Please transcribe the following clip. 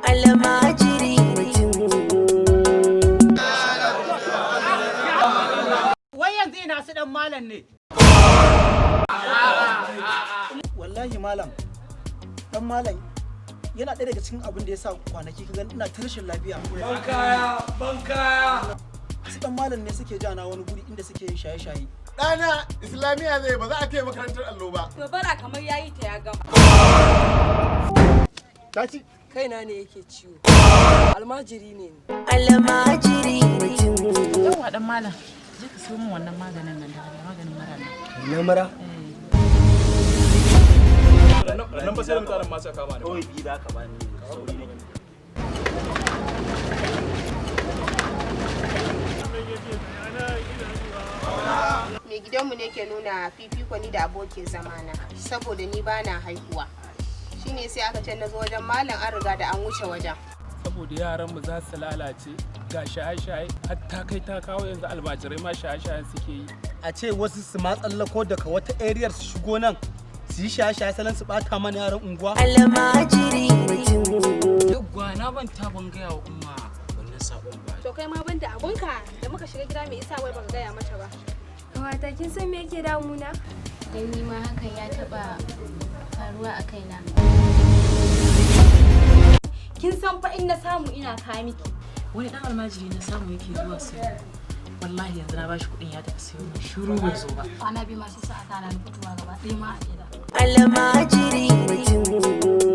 Almajiri mutum. Wai yanzu ina su dan malam ne? Wallahi malam, dan malam yana ɗaya daga cikin abin da ya sa kwanaki ka gani ina ta rashin lafiya. Ban kaya, ban kaya. Su dan malam ne suke jana wani guri inda suke yin shaye-shaye. Ɗana Islamiyya zai, ba za a kai makarantar allo ba. To, bara kamar yayi ta ya gama. Ta ci. Kaina ne yake ciwo, almajiri ne ni. Almajiri mutum. Yawwa, dan malam, je ka siyo min wannan maganin nan da maganin mura nan. Na mura? Nan ba sai da mutanen masu kama ne. Kawai biyu za ka bani, sauri nake. Mai gidanmu ne ke nuna fifiko ni da abokin zamana saboda ni bana haihuwa, shine sai aka ce na zo wajen malam, an riga da an wuce wajen. Saboda yaran mu za su lalace, ga shaye-shaye har ta kai ta kawo, yanzu almajirai ma shaye-shaye suke yi. A ce wasu su ma tsallako daga wata area su shigo nan su yi shaye-shaye, salon su bata mana yaran unguwa. Almajiri mutum. Yawwa, na manta ban gaya wa umma wannan sabon ba. To, kai ma banda abunka, da muka shiga gida mai isa wai baka gaya mata ba. Kawata, kin san me yake damuna? Dan ni ma hakan ya taba faruwa a kaina. Kin san fa in na samu ina kawo miki. Wani dan almajiri na samu yake zuwa siyo. Wallahi yanzu na bashi kuɗin ya tafi siyo min, shiru bai zo ba. Kwana biyu masu sa a tana fitowa gaba ɗaya ma a gida. Almajiri mutum.